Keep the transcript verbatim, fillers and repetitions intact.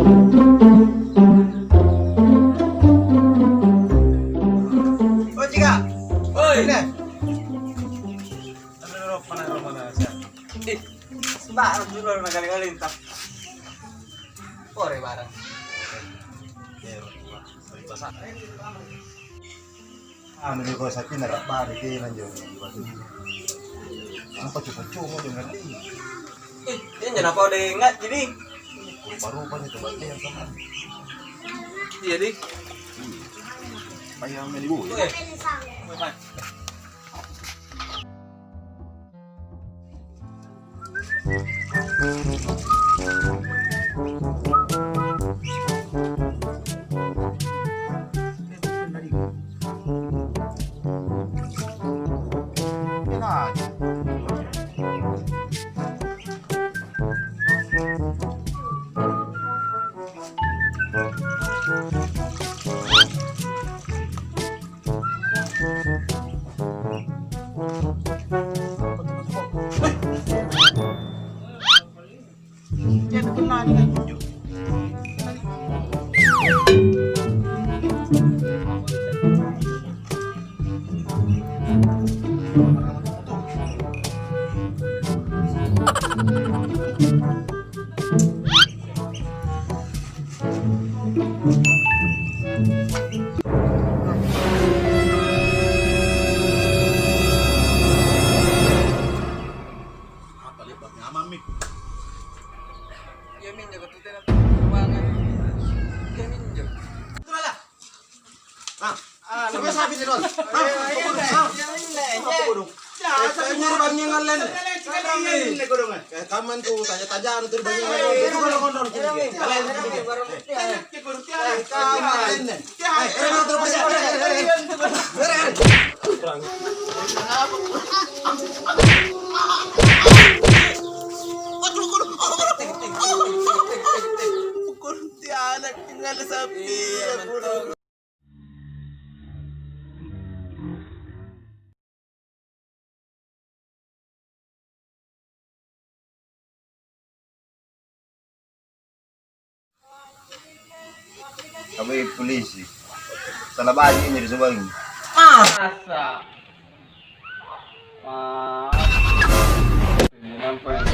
Oh, Cika. Oi. Sini. Aduh, mana, mana, mana. Eh, sembarang dulu, orang kali-kali entah. Ore barang. Ya, basa. Anu ri kau sapi narabani tena anjo. Apa cupa-cupa jo ngerti? Eh, dia nyana kau dengar jadi. Rupa-rupa nih coba dia sama. Iya, di. Bayang meni boy. Oke. Apa le'ba' nyamammi? Iaminjo katu tena ruangan. Iaminjo. Ah, ah, coba sapi nih, Don. Ah, apa kodong? Ah, apa kodong? Eh, nyari bangngi ngallen. Eh, kamman tu, taja-taja anu tu bangngi ngallen. Itu kalau kondon. Kalian itu. Eh, kamman lainnya. Eh, eh, eh, eh, eh, eh. Kuntilanak tinggal sapi. Iya, betul. Kami polisi. Salah baju ini disebangi. Masa? Ah. Nampak.